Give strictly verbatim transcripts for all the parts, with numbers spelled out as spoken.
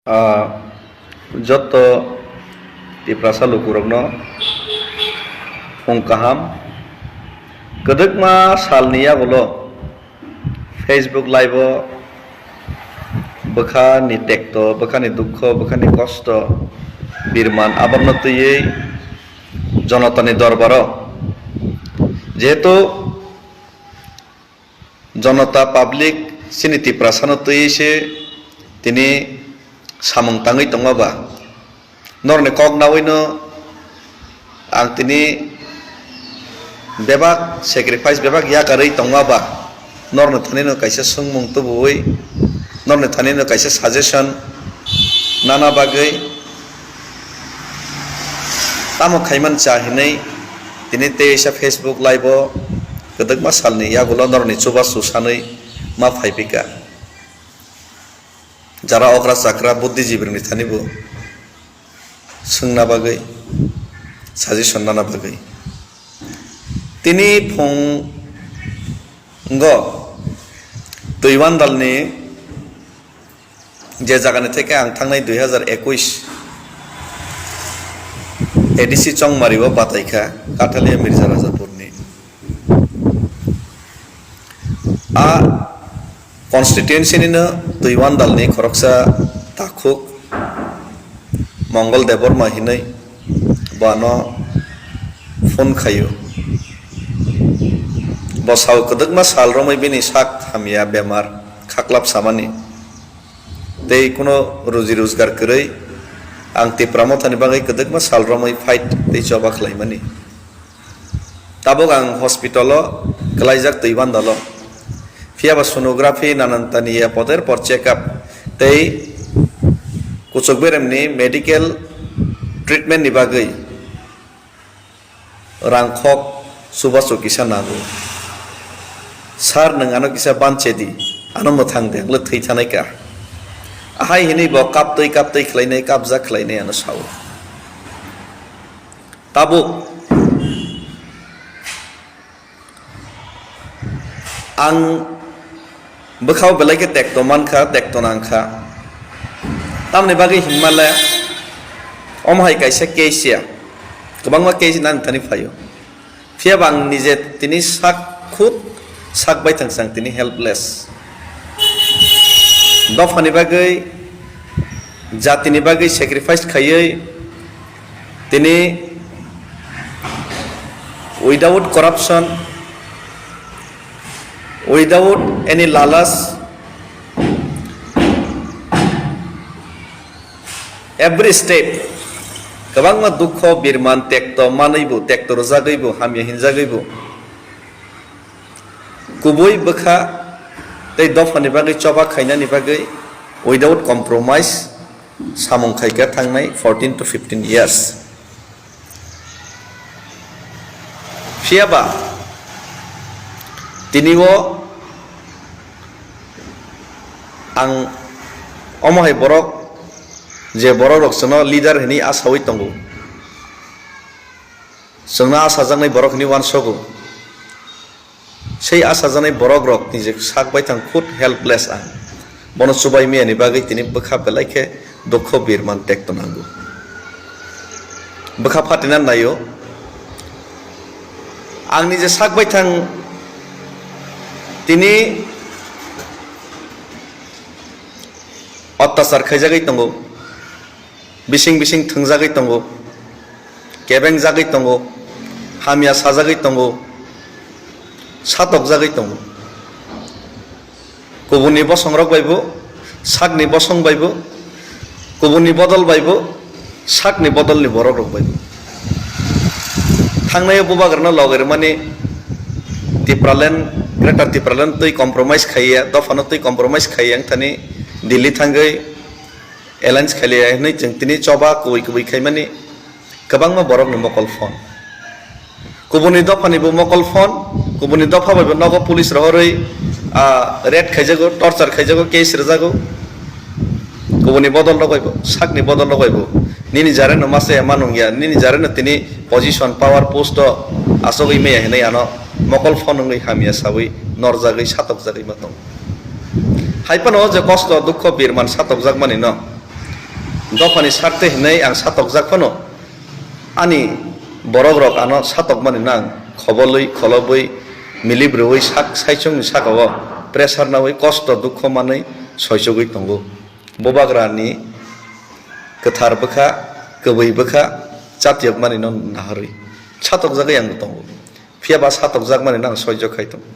Ah, jotto Tiprasa lukurokno phung kaham. Kwdwkma salni yagulo Facebook live-o bwkhani tekto, bwkhani dukho, bwkhani kosto, birman aborno twiwi jonotani dorbaro. Jehetu Jonota public chini Tiprasano twiwi se tini samung tangwi tongma ba, norokni kok nawino ang tini bebak sacrifice, bebak yakarwi tongma ba, norokni thanino kaisa swngmung tubuwi, norokni thanino kaisa suggestion nana bagwi tamo khaiman cha hinwi tini teisa Facebook live-o kwdwkma salni yagulo norokni chubachu sanwi ma phaipika. Jara okra chakra buddhijibirokni thani bo swngna bagwi, suggestion nana bagwi. Tini phungo Twiwandalni je jagani theke ang thangnai dui hazar ekush A D C Chongmari o batai kha, Kathalia Mirza Rajapurni. A constituency nino Twiwandalni khoroksa takhuk Mongol Debbarma hinwi bo ano phone khaio. Bo sao kwdwkma sal romwi bini sak hamya bemar khaklap samani. Tei kuno ruji rojgar kwrwi ang Tipra Mothani bagwi kwdwkma sal romwi fight tei choba khlaimani. Tabuk ang hospital-o kwlaijak Twiwandalo. Phiya ba sonography, nanantani ya poder por check-up tei kuchuk beremni medical treatment-ni bagwi rangkhok chubachu kisa nango. "Sir, nwng ano kisa banchedi, ano mwthang de, ang le thwi thanai ka." Ahai hinwi bo kaptwi kaptwi khlainai, kapjak khlainai ano sao. Tabuk ang bwkhao belai khe tekto mankha, tekto nangkha. Tamni bagwi hinmale omo hai kaisa case ya, kwbangma case nani thani phaio. Phiya ba ang nije tini sak khud sak baithang chang tini helpless. Dophani bagwi, jatini bagwi sacrifice khaiwi tini without corruption, without any lalas, every step kwbangma dukho birman tekto manwibo, tekto rwjagwibo, hamya hinjagwibo, kubui bwkha tei dophani bagwi choba khainani bagwi without compromise samung khaikha thangnai fourteen to fifteen years. Phiya ba tini o ang omo hai borok, je borok rok chwngno leader hinwi asaui tongo, chwngno asajaknai borok hinwi uansogo. Sei achajaknai borokrok nijek sak baithang khud helpless ang. Bono chubai miyani bagwi tini bwkha belai khe dukho birman tekto nango. Bwkha phatina naio. Ang nije sak baithang tini ottachar khaijagwi tongo. Bising bising thwngjagwi tongo, kebengjagwi tongo, hamya sajagwi tongo, satokjagwi tongo. Kubunni bosongrok baibo, sakni bosong baibo, kubunni bodol baibo, sakni bodolni borokrok baibo. Thangnai o bubagrano logi rwmani Tipraland, Greater Tipraland twi compromise khaiya, dophano twi compromise khaiya wngthani Delhi thangwi alliance khailiya hinwi chwng tini choba kubui kubui khaimani kwbangma borokni mokol phone. Kubuni dophani bo mokol phone, kubuni dopha bai bo nogo police rohorwi, ah, raid khaijago, torture khaijago, case rwjago. Kubuni bodol rok bai bo, sakni bodol rok bai bo. Nini jare no masa ya manung ya, nini jare no tini position, power, post o asogwi maya hinwi ano mokol phone wngwi hamya sawi norjagwi satokjagwi ma tongo. Hai phano o je kosto dukho birman satokjakmani no Dophani sartwi hinwi ang satokjak phano, ani borok rok ano satokmani no ang khobolwi, kholobwi, milip rwui sak saichungni saka o pressure naui kosto dukho manwi soichugwi tongo. Bubagrani kwthar bwkha, kwbwi bwkha, chatiyokmani no naharwi satokjagwi ang tongo. Phiya ba satokjakmani no ang soijo khai tongo.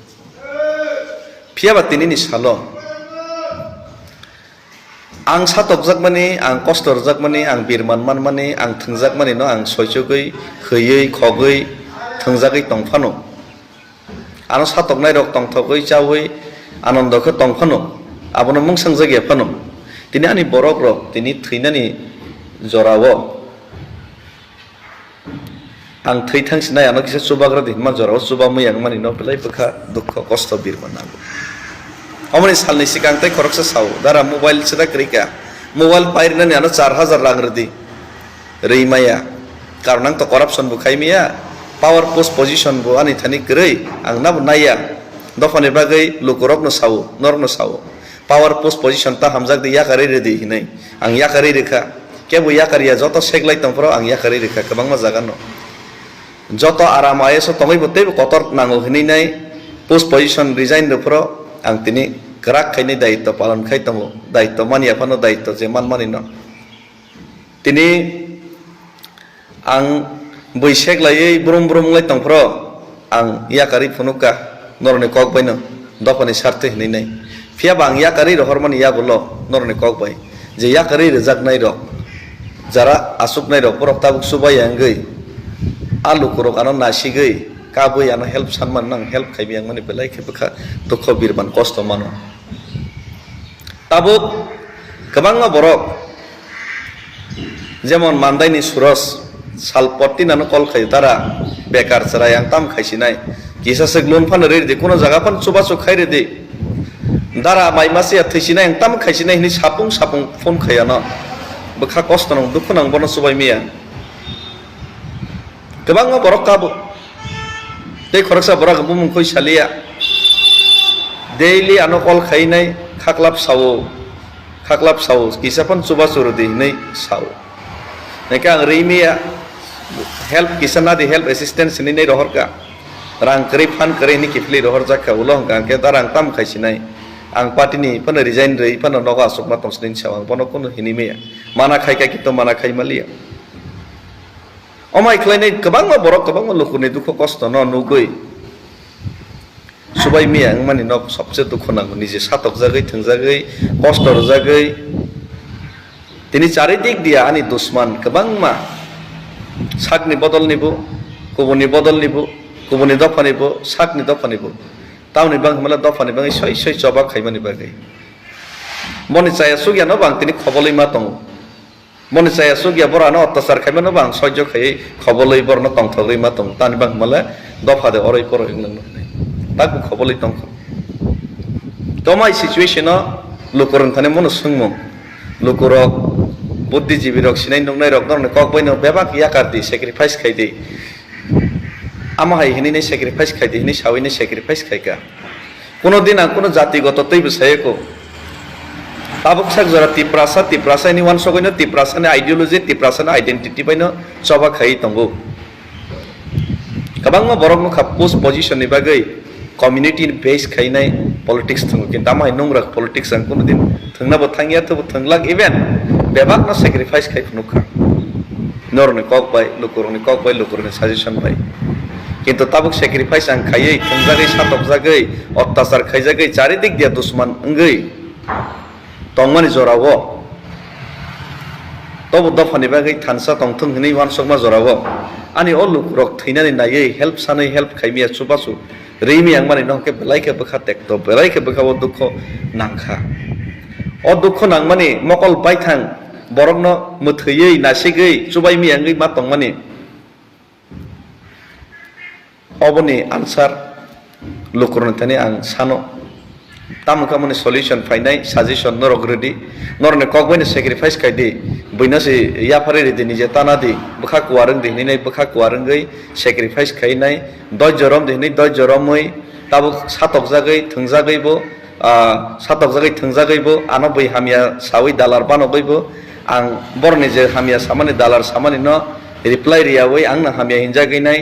Phiya ba tinini salo ang satokjakmani, ang kosto rwjakmani, ang birman manmani, ang thwngjakmani no ang soichugwi, hwiwi, khogwi, thwngjagwi tong phano. Ano satoknai rok tongthogwi, chawi, anondo khe tong phano. Abono mungsangjak ya phano. Tini ani borok rok tini thwinani jorao. Ang thwi thang sinai ano kisa chubagra di hwnma jorao chubamwi ang mani no belai bwkha dukho kosto birma nango. Omoni salni sikang tei khoroksa sao, "Dara mobile sida kwrwi ka, mobile pairinani ano char hajar rang rwdi." Rwi maya. Karon ang to corruption bo khai maya, power post position bo ani thani kwrwi, ang nabo naiya. Dophani bagwi lukurokno sao, norokno sao. Power post position ta hamjak di, yakarwi rwdi hinwi. Ang yakarwi rwkha. Kebo yakarya, joto seklai tongphuru ang yakarwi rwkha kwbangma jaga no. Joto aram I A S o tongwi bo teibo kotor nango hinwi nai post position resign rwphuru ang tini kwrak khainai daitw palon khai tongo. Daitw manya phano daitw je manmani no. Tini ang bui seklaiwi brum brum wngwi tongphuru ang yakarwi phunukha norokni kok baino dophani sartwi hinwi nai. Phiya ba ang yakarwi rohormani yagulo norokni kok bai je yakarwi rwjaknai rok, jara achuknai rok borok tabuk chubaiya wngwi a lukurok ano nasigwi kabui ano help sanmani no ang help khaimani ang mani belai khe bwkha dukho birman kosto mano. Tabuk kwbangma borok, jemon Mandaini Suros, sal pottinano call khaio, "Dara, bekar chwrai ang tam khaisinai. Kisa swk loan phano riri di, kuno jaga phano chubachu khai ridi. Dara, mai masiya thwisinai ang tam khaisinai," hinwi sapung sapung phone khai ano. Bwkha kosto nang, dukhu nang bono chubai miya. Kwbangma borok kabo. Tei khoroksa borok bumung khoi saliya. Daily ano call khainai, khaklap sao, khaklap sao, kisa phano chubachu rwdi hinwi sao. Hingke ang rimiya, help kisa nadi, help assistance hinwi nai rohorka. Rang kwrwi, phan kwrwi hinwi kiphilwi rohorjakha, ulo hwnkha hwnkhe da rang tam khaisinai. Ang party ni phano resign rwi phano nogo achukma tongsinai sao, ang bono kunu hinwi maya. Mana khaika kintu mana khai maliya. Omai khlainai kwbangma borok, kwbangma lukurni dukhu kosto no nugwi chubai miya wngmani no sobse dukhu nango, nije satokjagwi, thwngjagwi, kosto rwjagwi. Tini charidik dia ani dusman kwbangma, sakni bodol nibo, kubuni bodol nibo, kubuni dopha nibo, sakni dopha nibo. Tamoni bang hwnmale dopha ni bangwi soi soi choba khaimani bagwi. Boni chaya sugya no bang tini khobolwi ma tongo. Boni chaya sugya borano ottachar khaimano bang soijo khaiwi khobolwi borno tongthogwi ma tongo. Tani bang hwnmale dopha de oroi poroi wng nang nuknai. Takbo khobolwi tongkha. Tomai situation o lukurok thani mono swngmung. Lukurok buddhijibi rok sinai nuknai rok norokni kok baino bebak yakar di, sacrifice khai di. Amo hai hinwi nai sacrifice khai di hinwi sawi nai sacrifice khai ka. Kuno din ang kuno jatigoto teibo sayako. Tabuk sak jora Tiprasa, Tiprasa hinwi wansogwino Tiprasa ni ideology, Tiprasa ni identity baino choba khaiwi tongo. Kwbangma borok nukha post position ni bagwi community base khainai politics thwngo, kintu amo hai nungrak politics ang kuno din thwngna bo thangya, tebo thwnglak, even bebakno sacrifice khai phunukha. Norokni kok bai, lukurokni kok bai, lukurokni suggestion bai. Kintu tabuk sacrifice ang khaiwi, thwngjagwi, satokjagwi, ottachar khaijagwi, charidik dia dusman wngwi tongmani jorao, tobo dophani bagwi thansa tongthwng hinwi wansukma jorao, ani o lukurok thwinani naiwi help sanwi help khaimya chubachu rimi ang mani no hwnkhe belai khe bwkha tekto, belai khe bwkha o dukho nangkha. O dukho nangmani mokol baithang borokno mwthwiwi, nasigwi, chubaimi wngwi ma tongmani. Oboni answer lukurokni thani ang sano. Tamo khe amoni solution phainai, suggestion norok rwdi. Norokni kok baino sacrifice khaidi. Buino se yapharwi ridi, nije tana di. Bwkha kuar wngdi hinwi nai bwkha kuar wngwi sacrifice khainai. Doijjo romdi hinwi doijjo romwi tabuk satokjagwi, thwngjagwi bo, ah, satokjagwi, thwngjagwi bo, ano bui hamya sawi dalar banogwi bo, Ang borokni je hamya samani, dalar samani no reply riyawi ang no hamya hinjagwi nai,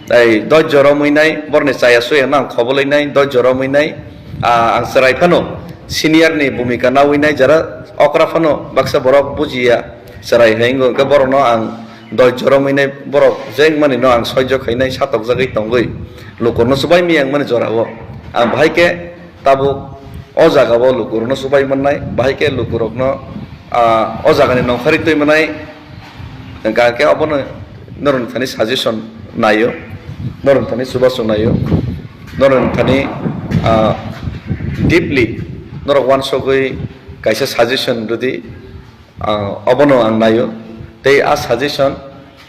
tai dojjo romwi nai, borokni chaya suya no ang khobolwi nai, dojjo romwi nai, ah, ang chwrai phano senior ni bhumika nawi nai, jara okra phano baksa borok bujiya chwrai hai wngkha, borokno ang dojjo romwi nai, borok je wngmani no ang sojjo khainai, satokjagwi tongwi lukurokno chubai miyang mani jorao ang bahai khe tabuk o jagao lukurokno chubai mannai, bahai khe lukurokno, ah, o jagani nongkhorwi twi mannai, hwnkha khe obono norokni thani suggestion naio, norokni thani chubachu naio, norokni thani, ah, deeply norok uansugwi kaisa suggestion rwdi, ah, obono ang naio. Tei a suggestion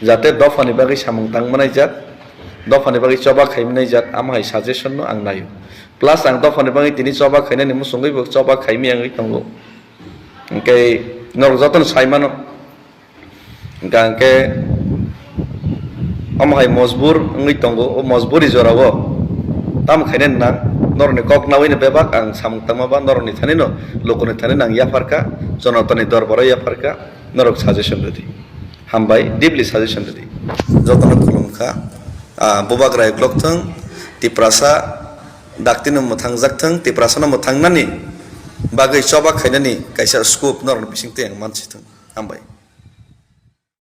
jate dophani bagwi samung tang manai jat, dophani bagwi choba khai manai jat, amo hai suggestion no ang naio. Plus ang dophani bagwi tini choba khainani muchungwi bo choba khai miyang wngwi tongo. Hwnkhe norok jotono sai mano. Hwnkha hwnkhe omo hai mojbur wngwi tongo, o mojburi jorao tamo khainani nang, norokni kok nawi no bebak ang samung tangma ba norokni thani no, lukurokni thani no ang yapharkha, Jonatani dorbaro yapharkha, norok suggestion rwdi. Hambai, deeply suggestion rwdi. Jotono khulumkha. Ah, bubagra uklok thung, Tiprasa daktino mwthangjak thung, Tiprasano mwthangnani bagwi choba khainani kaisa scope norokni bisingtwi ang mansi thung. Hambai.